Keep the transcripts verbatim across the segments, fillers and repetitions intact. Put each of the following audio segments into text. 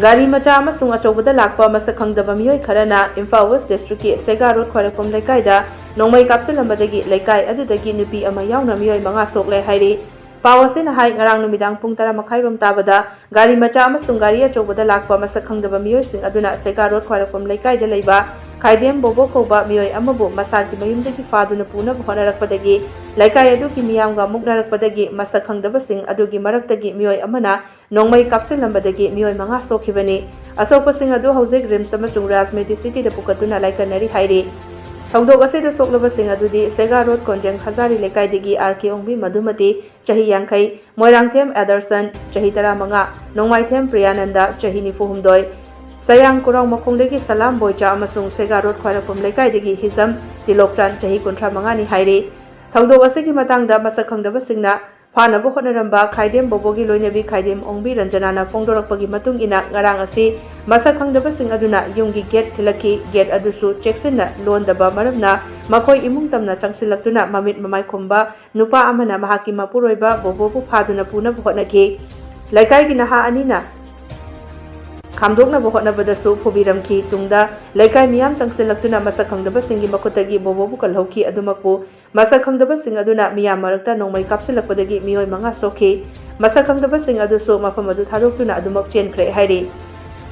ꯒꯥꯔꯤ ꯃꯆꯥ ꯑꯃꯁꯨꯡ ꯑꯆꯧꯕꯗ ꯂꯥꯛꯄ ꯃꯁꯛ ꯈꯪꯗꯕ ꯃꯤꯑꯣꯏ ꯈꯔꯅ ꯏꯝꯐꯥꯜ ꯋꯦꯁ ꯗꯤꯁꯇ꯭ꯔꯤꯛꯀꯤ ꯁꯦꯒꯥ ꯔꯣꯗ ꯈ꯭ꯋꯥꯏꯔꯥꯛꯄꯝ ꯂꯩꯀꯥꯏꯗ ꯅꯣꯡꯃꯩ ꯀꯥꯞꯁꯤꯜꯂꯝꯕꯗꯒꯤ ꯂꯩꯀꯥꯏ ꯑꯗꯨꯗꯒꯤ ꯅꯨꯄꯤ ꯑꯃ ꯌꯥꯎꯅ ꯃꯤꯑꯣꯏ ꯃꯉꯥ ꯁꯣꯛꯂꯦ ꯍꯥꯏꯔꯤ꯫ ꯄꯥꯎ ꯑꯁꯤꯅ ꯍꯥꯏ, ꯉꯔꯥꯡ ꯅꯨꯃꯤꯗꯥꯡ ꯄꯨꯡ ꯇꯔꯥ ꯃꯈꯥꯏꯔꯣꯝ ꯇꯥꯕꯗ ꯒꯥꯔꯤ ꯃꯆꯥ ꯑꯃꯁꯨꯡ ꯒꯥꯔꯤ ꯑꯆꯧꯕꯗ ꯂꯥꯛꯄ ꯃꯁꯛ ꯈꯪꯗꯕ ꯃꯤꯑꯣꯏꯁꯤꯡ ꯑꯗꯨꯅ ꯁꯦꯒꯥ ꯔꯣꯗ ꯈ꯭ꯋꯥꯏꯔꯥꯛꯄꯝ ꯂꯩꯀꯥꯏꯗ ꯂꯩꯕ ꯈꯥꯏꯗꯦꯝ ꯕꯣꯕꯣ ꯀꯧꯕ ꯃꯤꯑꯣꯏ ꯑꯃꯕꯨ ꯃꯁꯥꯒꯤ ꯃꯌꯨꯝꯗꯒꯤ ꯐꯥꯗꯨꯅ ꯄꯨꯅꯕ ꯍꯣꯠꯅꯔꯛꯄꯗꯒꯤ ꯂꯩꯀꯥꯏ ꯑꯗꯨꯒꯤ ꯃꯤꯌꯥꯝꯒ ꯃꯨꯛꯅꯔꯛꯄꯗꯒꯤ ꯃꯁꯛ ꯈꯪꯗꯕꯁꯤꯡ ꯑꯗꯨꯒꯤ ꯃꯔꯛꯇꯒꯤ ꯃꯤꯑꯣꯏ ꯑꯃꯅ ꯅꯣꯡꯃꯩ ꯀꯥꯞꯁꯤꯜꯂꯝꯕꯗꯒꯤ ꯃꯤꯑꯣꯏ ꯃꯉꯥ ꯁꯣꯛꯈꯤꯕꯅꯤ꯫ ꯑꯁꯣꯛꯄꯁꯤꯡ ꯑꯗꯨ ꯍꯧꯖꯤꯛ ꯔꯤꯝꯁ ꯑꯃꯁꯨꯡ ꯔꯥꯖ ꯃꯦꯗꯤꯁꯤꯇꯤꯗ ꯄꯨꯈꯠꯇꯨꯅ ꯂꯥꯏꯀꯠꯅꯔꯤ ꯍꯥꯏꯔꯤ꯫ ꯊꯧꯗꯣꯛ ꯑꯁꯤꯗ ꯁꯣꯛꯂꯕꯁꯤꯡ ꯑꯗꯨꯗꯤ ꯁꯦꯒꯥ ꯔꯣꯗ ꯀꯣꯟꯖꯦꯡ ꯍꯖꯥꯔꯤ ꯂꯩꯀꯥꯏꯗꯒꯤ ꯑꯥꯔ ꯀꯦ ꯑꯣꯡꯕꯤ ꯃꯙꯨꯃꯇꯤ, ꯆꯍꯤ ꯌꯥꯡꯈꯩ, ꯃꯣꯏꯔꯥꯡꯊꯦꯝ ꯑꯦꯗꯔꯁꯟ, ꯆꯍꯤ ꯇꯔꯥꯃꯉꯥ, ꯅꯣꯡꯃꯥꯏꯊꯦꯝ ꯄ꯭ꯔꯤꯌꯥꯅꯟꯗ, ꯆꯍꯤ ꯅꯤꯐꯨꯍꯨꯝꯗꯣꯏ, ꯁꯌꯥꯡ ꯀꯨꯔꯥꯎ ꯃꯈꯣꯡꯗꯒꯤ ꯁꯂꯥꯝ ꯕꯣꯏꯆꯥ ꯑꯃꯁꯨꯡ ꯁꯦꯒꯥ ꯔꯣꯗ ꯈ꯭ꯋꯥꯏꯔꯥꯛꯄꯝ ꯂꯩꯀꯥꯏꯗꯒꯤ ꯍꯤꯖꯝ ꯇꯤꯂꯣꯛꯆꯥꯟ, ꯆꯍꯤ ꯀꯨꯟꯊ꯭ꯔꯥ ꯃꯉꯥꯅꯤ ꯍꯥꯏꯔꯤ꯫ ꯊꯧꯗꯣꯛ ꯑꯁꯤꯒꯤ ꯃꯇꯥꯡꯗ ꯃꯁꯛ ꯈꯪꯗꯕꯁꯤꯡꯅ ꯐꯥꯅꯕ ꯍꯣꯠꯅꯔꯝꯕ ꯈꯥꯏꯗꯦꯝ ꯕꯣꯕꯣꯒꯤ ꯂꯣꯏꯅꯕꯤ ꯈꯥꯏꯗꯦꯝ ꯑꯣꯡꯕꯤ ꯔꯟꯖꯅꯥꯅ ꯐꯣꯡꯗꯣꯔꯛꯄꯒꯤ ꯃꯇꯨꯡ ꯏꯟꯅ, ꯉꯔꯥꯡ ꯑꯁꯤ ꯃꯁꯛ ꯈꯪꯗꯕꯁꯤꯡ ꯑꯗꯨꯅ ꯌꯨꯝꯒꯤ ꯒꯦꯠ ꯊꯤꯜꯂꯛꯈꯤ꯫ ꯒꯦꯠ ꯑꯗꯨꯁꯨ ꯆꯦꯛꯁꯤꯟꯅ ꯂꯣꯟꯗꯕ ꯃꯔꯝꯅ ꯃꯈꯣꯏ ꯏꯃꯨꯡ ꯇꯝꯅ ꯆꯪꯁꯤꯜꯂꯛꯇꯨꯅ ꯃꯃꯤꯠ ꯃꯃꯥꯏ ꯈꯨꯝꯕ ꯅꯨꯄꯥ ꯑꯃꯅ ꯃꯍꯥꯛꯀꯤ ꯃꯄꯨꯔꯣꯏꯕ ꯕꯣꯕꯣꯕꯨ ꯐꯥꯗꯨꯅ ꯄꯨꯅꯕ ꯍꯣꯠꯅꯈꯤ꯫ ꯂꯩꯀꯥꯏꯒꯤ ꯅꯍꯥ ꯑꯅꯤꯅ ꯈꯥꯝꯗꯣꯛꯅꯕ ꯍꯣꯠꯅꯕꯗꯁꯨ ꯐꯨꯕꯤꯔꯝꯈꯤ꯫ ꯇꯨꯡꯗ ꯂꯩꯀꯥꯏ ꯃꯤꯌꯥꯝ ꯆꯪꯁꯤꯜꯂꯛꯇꯨꯅ ꯃꯁꯛ ꯈꯪꯗꯕꯁꯤꯡꯒꯤ ꯃꯈꯨꯠꯇꯒꯤ ꯕꯣꯕꯣꯕꯨ ꯀꯜꯍꯧꯈꯤ꯫ ꯑꯗꯨꯃꯛꯄꯨ ꯃꯁꯛ ꯈꯪꯗꯕꯁꯤꯡ ꯑꯗꯨꯅ ꯃꯤꯌꯥꯝ ꯃꯔꯛꯇ ꯅꯣꯡꯃꯩ ꯀꯥꯞꯁꯤꯜꯂꯛꯄꯗꯒꯤ ꯃꯤꯑꯣꯏ ꯃꯉꯥ ꯁꯣꯛꯈꯤ꯫ ꯃꯁꯛ ꯈꯪꯗꯕꯁꯤꯡ ꯑꯗꯨꯁꯨ ꯃꯐꯝ ꯑꯗꯨ ꯊꯥꯗꯣꯛꯇꯨꯅ ꯑꯗꯨꯃꯛ ꯆꯦꯟꯈ꯭ꯔꯦ ꯍꯥꯏꯔꯤ꯫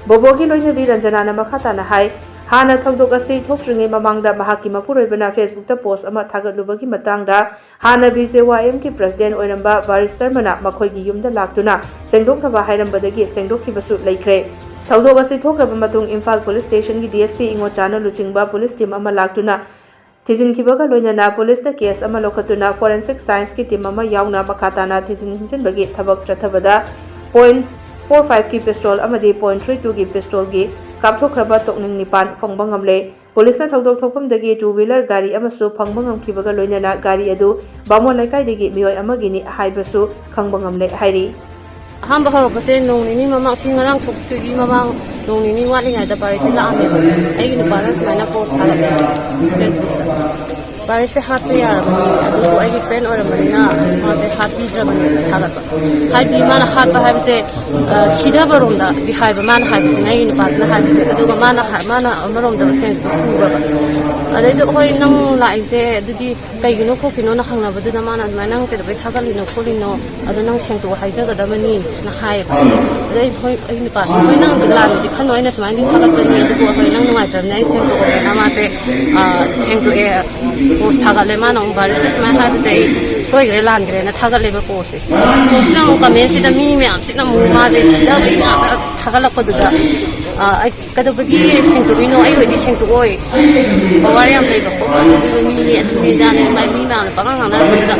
ꯕꯣꯕꯣꯒꯤ ꯂꯣꯏꯅꯕꯤ ꯔꯟꯖꯅꯥꯅ ꯃꯈꯥ ꯇꯥꯅ ꯍꯥꯏ, ꯍꯥꯟꯅ ꯊꯧꯗꯣꯛ ꯑꯁꯤ ꯊꯣꯛꯇ꯭ꯔꯤꯉꯩ ꯃꯃꯥꯡꯗ ꯃꯍꯥꯛꯀꯤ ꯃꯄꯨꯔꯣꯏꯕꯅ Facebook-ꯇ post ꯑꯃ ꯊꯥꯒꯠꯂꯨꯕꯒꯤ ꯃꯇꯥꯡꯗ ꯍꯥꯟꯅ BJYM-ꯒꯤ president ꯑꯣꯏꯔꯝꯕ ꯕꯥꯔꯤꯁ ꯁꯔꯃꯅ ꯃꯈꯣꯏꯒꯤ ꯌꯨꯝꯗ ꯂꯥꯛꯇꯨꯅ ꯁꯦꯡꯗꯣꯛꯅꯕ ꯍꯥꯏꯔꯝꯕꯗꯒꯤ ꯁꯦꯡꯗꯣꯛꯈꯤꯕꯁꯨ ꯂꯩꯈ꯭ꯔꯦ꯫ ꯊꯧꯗꯣꯛ ꯑꯁꯤ ꯊꯣꯛꯈ꯭ꯔꯕ ꯃꯇꯨꯡ ꯏꯝꯐꯥꯜ police station-ꯒꯤ DSP ꯏꯉꯣꯆꯥꯅ ꯂꯨꯆꯤꯡꯕ police team ꯑꯃ ꯂꯥꯛꯇꯨꯅ ꯊꯤꯖꯤꯟꯈꯤꯕꯒ ꯂꯣꯏꯅꯅ police-ꯇ case ꯑꯃ ꯂꯧꯈꯠꯇꯨꯅ forensic science-ꯀꯤ team ꯑꯃ ꯌꯥꯎꯅ ꯃꯈꯥ ꯇꯥꯅ ꯊꯤꯖꯤꯟ ꯍꯨꯝꯖꯤꯟꯕꯒꯤ ꯊꯕꯛ ꯆꯠꯊꯕꯗ point four five-ꯀꯤ pistol ꯑꯃꯗꯤ point three two-ꯒꯤ pistol-ꯒꯤ ꯀꯥꯞꯊꯣꯛꯈ꯭ꯔꯕ ꯇꯣꯛꯅꯤꯡ ꯅꯤꯄꯥꯟ ꯐꯪꯕ ꯉꯝꯂꯦ꯫ Police-ꯅ ꯊꯧꯗꯣꯛ ꯊꯣꯛꯐꯝꯗꯒꯤ two wheeler ꯒꯥꯔꯤ ꯑꯃꯁꯨ ꯐꯪꯕ ꯉꯝꯈꯤꯕꯒ ꯂꯣꯏꯅꯅ ꯒꯥꯔꯤ ꯑꯗꯨ ꯕꯥꯃꯣꯟ ꯂꯩꯀꯥꯏꯗꯒꯤ ꯃꯤꯑꯣꯏ ꯑꯃꯒꯤꯅꯤ ꯍꯥꯏꯕꯁꯨ ꯈꯪꯕ ꯉꯝꯂꯦ ꯍꯥꯏꯔꯤ꯫ ꯑꯍꯥꯟꯕ ꯍꯧꯔꯛꯄꯁꯦ ꯅꯣꯡ ꯅꯤꯅꯤ ꯃꯃꯥꯡ, ꯁꯤ ꯉꯔꯥꯡ ꯊꯣꯛꯈꯤꯕꯒꯤ ꯃꯃꯥꯡ ꯅꯣꯡ ꯅꯤꯅꯤ ꯋꯥꯠꯂꯤꯉꯩꯗ ꯄꯥꯔꯤꯁꯁꯦ ꯂꯥꯛꯑꯝꯃꯦꯕ꯫ ꯑꯩꯒꯤ ꯅꯨꯄꯥꯅ ꯁꯨꯃꯥꯏꯅ ꯄꯣꯁ ꯊꯥꯒꯠꯂꯦ ꯐꯦꯁꯕꯨꯛꯇ, "ꯄꯥꯔꯤꯁꯁꯦ ꯍꯥꯠꯄ ꯌꯥꯔꯕꯅꯤ, ꯑꯗꯨꯕꯨ ꯑꯩꯒꯤ ꯐ꯭ꯔꯦꯟ ꯑꯣꯏꯔꯝꯕꯅꯤꯅ ꯃꯥꯁꯦ ꯍꯥꯠꯄꯤꯗ꯭ꯔꯕꯅꯤ" ꯊꯥꯒꯠꯄ꯫ ꯍꯥꯏꯗꯤ ꯃꯥꯅ ꯍꯥꯠꯄ ꯍꯥꯏꯕꯁꯦ, ꯑ, ꯁꯤꯊꯕꯔꯣꯝꯗꯗꯤ ꯍꯥꯏꯕ ꯃꯥꯅ ꯍꯥꯏꯕꯁꯤꯅ, ꯑꯩꯒꯤ ꯅꯨꯄꯥꯁꯤꯅ ꯍꯥꯏꯕꯁꯦ꯫ ꯑꯗꯨꯒ ꯃꯥꯅ ꯍꯥ-, ꯃꯥꯅ ꯑꯃꯔꯣꯝꯗ ꯁꯦꯟꯁꯇꯣ ꯄꯨꯈ꯭ꯔꯕ꯫ ꯑꯗꯩꯗ, "ꯍꯣꯏ, ꯅꯪ ꯂꯥꯛꯏꯁꯦ ꯑꯗꯨꯗꯤ ꯀꯩꯒꯤꯅꯣ ꯈꯣꯠꯀꯤꯅꯣꯅ" ꯍꯪꯅꯕꯗꯨꯗ ꯃꯥꯅ ꯑꯗꯨꯃꯥꯏꯅ, "ꯅꯪ ꯀꯩꯗꯧꯕꯩ ꯊꯥꯒꯠꯂꯤꯅꯣ ꯈꯣꯠꯂꯤꯅꯣ? ꯑꯗꯣ ꯅꯪ ꯁꯦꯡꯇꯣꯛꯑꯣ ꯍꯥꯏꯖꯒꯗꯕꯅꯤꯅ" ꯍꯥꯏꯌꯦꯕ꯫ ꯑꯗꯩ, "ꯍꯣꯏ, ꯑꯩ ꯅꯨꯄꯥꯁꯦ, ꯍꯣꯏ, ꯅꯪ ꯂꯥꯟꯕꯗꯤ ꯈꯟꯅꯨ, ꯑꯩꯅ ꯁꯨꯃꯥꯏꯅꯗꯤ ꯊꯥꯒꯠꯄꯅꯤ, ꯑꯗꯨꯕꯨ ꯍꯣꯏ, ꯅꯪ ꯅꯨꯡꯉꯥꯏꯇ꯭ꯔꯕꯅꯤꯅ ꯑꯩ ꯁꯦꯡꯇꯣꯛꯑꯒꯦꯅ" ꯃꯥꯁꯦ, ꯑ, ꯁꯦꯡꯇꯣꯛꯑꯦ꯫ ꯄꯣꯁ ꯊꯥꯒꯠꯂꯦ꯫ ꯃꯥꯅ ꯑꯃꯨꯛ ꯚꯥꯏꯔꯁꯇ ꯁꯨꯃꯥꯏꯅ ꯍꯥꯏꯕꯁꯦ ꯑꯩ ꯁꯣꯏꯈ꯭ꯔꯦ, ꯂꯥꯟꯈ꯭ꯔꯦꯅ ꯊꯥꯒꯠꯂꯦꯕ ꯄꯣꯁꯁꯦ꯫ ꯄꯣꯁꯁꯤꯅ ꯑꯃꯨꯛ ꯀꯃꯦꯟꯁꯤꯗ ꯃꯤ ꯃꯌꯥꯝꯁꯤꯅ ꯑꯃꯨꯛ ꯃꯥꯁꯦ ꯁꯤꯗꯕꯒꯤ ꯉꯥꯛꯇ ꯊꯥꯒꯠꯂꯛꯄꯗꯨꯗ, ꯑ, ꯑꯩ ꯀꯩꯗꯧꯕꯒꯤ ꯁꯦꯡꯗꯣꯛꯏꯅꯣ? ꯑꯩ ꯑꯣꯏꯗꯤ ꯁꯦꯡꯗꯣꯛꯑꯣꯏ꯫ ꯄꯋꯥꯔ ꯌꯥꯝ ꯂꯩꯕ ꯈꯣꯠꯄ ꯑꯗꯨꯗꯨꯒ ꯃꯤꯅꯦ ꯑꯗꯨꯅꯦ ꯑꯗꯥꯅꯦ ꯃꯥꯏ ꯃꯤ ꯃꯌꯥꯝꯅ ꯄꯉꯥꯡ ꯉꯥꯡꯅꯔꯛꯄꯗꯨꯗ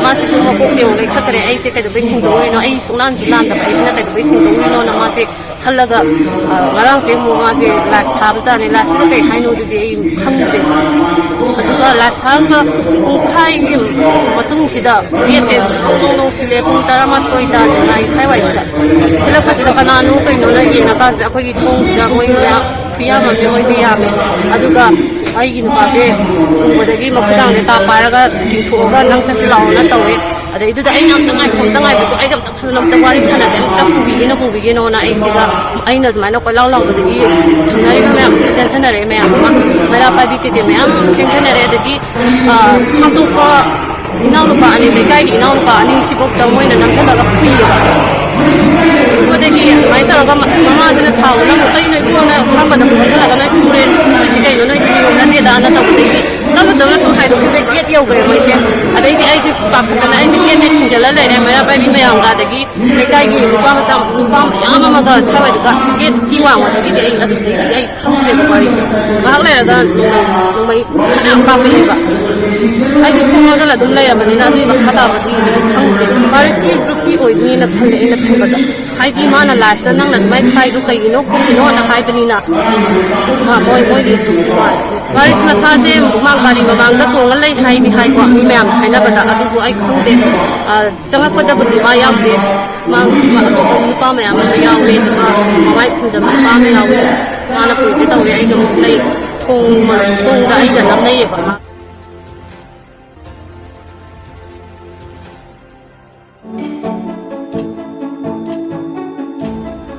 ꯃꯥꯁꯤꯁꯨ ꯃꯀꯣꯛꯁꯦ ꯑꯃꯨꯛ ꯂꯩꯈꯠꯈ꯭ꯔꯦ꯫ "ꯑꯩꯁꯦ ꯀꯩꯗꯧꯕꯩ ꯁꯦꯡꯗꯣꯛꯑꯣꯏꯅꯣ? ꯑꯩ ꯁꯨꯡꯂꯥꯟꯁꯨ ꯂꯥꯟꯗꯕ ꯑꯩꯁꯤꯅ ꯀꯩꯗꯧꯕꯩ ꯁꯦꯡꯗꯣꯛꯎꯔꯤꯅꯣꯅ" ꯃꯥꯁꯦ ꯈꯜꯂꯒ, ꯑ, ꯉꯔꯥꯡꯁꯦ ꯑꯃꯨꯛ ꯃꯥꯁꯦ ꯂꯥꯏꯐ ꯊꯥꯕꯖꯥꯠꯅꯦ꯫ ꯂꯥꯏꯐꯁꯤꯗ ꯀꯩ ꯍꯥꯏꯅꯣꯗꯨꯗꯤ ꯑꯩ ꯈꯪꯗ꯭ꯔꯦ꯫ ꯑꯗꯨꯒ ꯂꯥꯏꯐ ꯊꯥꯔꯒ ꯄꯨꯡꯈꯥꯏꯒꯤ ꯃꯇꯨꯡꯁꯤꯗ ꯒꯦꯠꯁꯦ ꯗꯣꯡ ꯗꯣꯡ ꯗꯣꯡ ꯊꯤꯜꯂꯦ꯫ ꯄꯨꯡ ꯇꯔꯥꯃꯥꯊꯣꯏ ꯇꯥꯗ꯭ꯔꯤꯉꯩ ꯁ꯭ꯋꯥꯏꯋꯥꯏꯁꯤꯗ ꯊꯤꯜꯂꯛꯄꯁꯤꯗ ꯀꯅꯥꯅꯣ ꯀꯩꯅꯣꯅ ꯌꯦꯡꯉꯀꯥꯟꯁꯤꯗ ꯑꯩꯈꯣꯏꯒꯤ ꯊꯣꯡꯁꯤꯗ ꯃꯣꯏ ꯃꯌꯥꯝ ꯈꯨꯌꯥꯝ ꯑꯃꯅꯦ, ꯃꯣꯏꯁꯦ ꯌꯥꯝꯃꯦ꯫ ꯑꯗꯨꯒ ꯑꯩꯒꯤ ꯅꯨꯄꯥꯁꯦ ꯎꯕꯗꯒꯤ ꯃꯈꯨꯗꯥꯡꯁꯦ ꯇꯥ ꯄꯥꯏꯔꯒ ꯆꯤꯡꯊꯣꯛꯑꯒ "ꯅꯪ ꯆꯠꯁꯤ ꯂꯥꯛꯑꯣꯅ" ꯇꯧꯋꯦ꯫ ꯑꯗꯩꯗꯨꯗ ꯑꯩꯅ "ꯑꯝꯇ ꯉꯥꯏꯈꯣ, ꯑꯝꯇ ꯉꯥꯏꯈꯣ, ꯑꯩꯒ ꯑꯝꯇ ꯐꯖꯅ ꯑꯝꯇ ꯋꯥꯔꯤ ꯁꯥꯟꯅꯁꯦ, ꯑꯝꯇ ꯄꯨꯕꯤꯒꯦꯅ, ꯄꯨꯕꯤꯒꯦꯅꯣꯅ" ꯑꯩꯁꯤꯒ ꯑꯩꯅ ꯑꯗꯨꯃꯥꯏꯅ ꯀꯣꯏꯂꯥꯎ ꯂꯥꯎꯕꯗꯒꯤ ꯊꯪꯅꯔꯤꯕ ꯃꯌꯥꯝꯁꯤꯁꯨ ꯆꯦꯟꯁꯤꯟꯅꯔꯛꯑꯦ꯫ ꯃꯌꯥꯝ ꯑꯃ ꯃꯩꯔꯥ ꯄꯥꯏꯕꯤ ꯀꯩꯀꯩ ꯃꯌꯥꯝ ꯆꯦꯟꯁꯤꯟꯅꯔꯦ꯫ ꯑꯗꯒꯤ, ꯑ, ꯁꯥꯡꯗꯣꯛꯄ ꯏꯅꯥꯎꯅꯨꯄꯥ ꯑꯅꯤ, ꯂꯩꯀꯥꯏꯒꯤ ꯏꯅꯥꯎꯅꯨꯄꯥ ꯑꯅꯤꯁꯤꯐꯥꯎꯗ ꯃꯣꯏꯅ ꯅꯝꯁꯤꯜꯂꯒ ꯐꯨꯏꯌꯦꯕ꯫ ꯐꯨꯕꯗꯒꯤ ꯑꯗꯨꯃꯥꯏꯅ ꯇꯧꯔꯒ ꯃ-, ꯃꯃꯥꯁꯤꯅ ꯁꯥꯎꯔꯒ "ꯅꯪ ꯀꯩꯅꯣ ꯏꯕꯨꯡꯉꯣꯅ ꯈꯪꯕꯗ ꯅꯝꯁꯤꯜꯂꯒ ꯅꯣꯏ ꯐꯨꯔꯦ, ꯐꯨꯔꯤꯁꯤ ꯀꯩꯅꯣ, ꯅꯣꯏ ꯅꯤꯌꯣꯝ ꯅꯠꯇꯦꯗꯥꯅ" ꯇꯧꯕꯗꯒꯤ ꯇꯞꯅ ꯇꯞꯅ ꯁꯨꯝ ꯍꯥꯏꯗꯣꯛꯈꯤꯕꯗꯒꯤ ꯒꯦꯠ ꯌꯧꯈ꯭ꯔꯦ ꯃꯣꯏꯁꯦ꯫ ꯑꯗꯩꯗꯤ ꯑꯩꯁꯦ ꯄꯥꯈꯠꯇꯅ ꯑꯩꯁꯦ ꯒꯦꯠꯁꯦ ꯊꯤꯡꯖꯤꯜꯂ ꯂꯩꯔꯦ꯫ ꯃꯩꯔꯥ ꯄꯥꯏꯕꯤ ꯃꯌꯥꯝꯒ ꯑꯗꯒꯤ ꯂꯩꯀꯥꯏꯒꯤ ꯅꯨꯄꯥ ꯃꯆꯥ, ꯅꯨꯄꯥ ꯃꯌꯥꯝ ꯑꯃꯒ ꯁ꯭ꯋꯥꯏꯗꯨꯗ ꯒꯦꯠꯀꯤ ꯋꯥꯡꯃꯗꯒꯤꯗꯤ ꯑꯩ ꯑꯗꯨꯗꯒꯤꯗꯤ ꯑꯩ ꯈꯪꯗ꯭ꯔꯦꯕ ꯋꯥꯔꯤꯁꯦ꯫ ꯉꯥꯏꯍꯥꯛ ꯂꯩꯔꯒ ꯅꯣꯡꯃꯩ, ꯅꯣꯡꯃꯩ ꯐꯅꯌꯥꯝ ꯀꯥꯞꯄꯛꯑꯦꯕ꯫ ꯑꯩꯗꯤ ꯊꯣꯡ ꯂꯣꯟꯁꯤꯜꯂ ꯑꯗꯨꯝ ꯂꯩꯔꯕꯅꯤꯅ ꯑꯗꯨꯒꯤ ꯃꯈꯥ ꯇꯥꯕꯗꯤ ꯈꯪꯗ꯭ꯔꯦ꯫ ꯄꯥꯔꯤꯁꯀꯤ ꯒ꯭ꯔꯨꯞꯀꯤ ꯑꯣꯏꯅꯤꯅ ꯈꯜꯂꯦ ꯑꯩꯅ ꯈꯟꯕꯗ꯫ ꯍꯥꯏꯗꯤ ꯃꯥꯅ ꯂꯥꯏꯐꯇ "ꯅꯪꯅ ꯑꯗꯨꯃꯥꯏꯅ ꯊꯥꯏꯗꯣ ꯀꯩꯒꯤꯅꯣ ꯈꯣꯠꯂꯤꯅꯣꯅ" ꯍꯥꯏꯕꯅꯤꯅ, ꯃꯥ, ꯃꯣꯏ, ꯃꯣꯏꯒꯤ ꯒ꯭ꯔꯨꯞꯀꯤ ꯃꯥꯜꯂꯦ꯫ ꯄꯥꯔꯤꯁ ꯃꯁꯥꯁꯦ ꯃꯥ ꯒꯥꯔꯤ ꯃꯃꯥꯡꯗ ꯇꯣꯡꯉ ꯂꯩ ꯍꯥꯏꯅꯤ ꯍꯥꯏꯀꯣ, ꯃꯤ ꯃꯌꯥꯝꯅ ꯍꯥꯏꯅꯕꯗ꯫ ꯑꯗꯨꯕꯨ ꯑꯩ ꯈꯪꯗꯦ꯫ ꯑ, ꯆꯪꯉꯛꯄꯗꯕꯨꯗꯤ ꯃꯥ ꯌꯥꯎꯗꯦ꯫ ꯃꯥ ꯑꯇꯣꯞꯄ ꯅꯨꯄꯥ ꯃꯌꯥꯝ ꯑꯃ ꯌꯥꯎꯋꯦ, ꯑꯗꯨꯒ ꯃꯃꯥꯏ ꯈꯨꯝꯖꯕ ꯅꯨꯄꯥ ꯑꯃ ꯌꯥꯎꯋꯦ꯫ ꯃꯥꯅ ꯄꯨꯒꯦ ꯇꯧꯋꯦ, ꯑꯩꯒ ꯑꯃꯨꯛ ꯂꯩ꯫ ꯊꯣꯡ ꯊꯣꯡꯗ ꯑꯩꯒ ꯅꯝꯅꯩꯌꯦꯕ ꯃꯥ꯫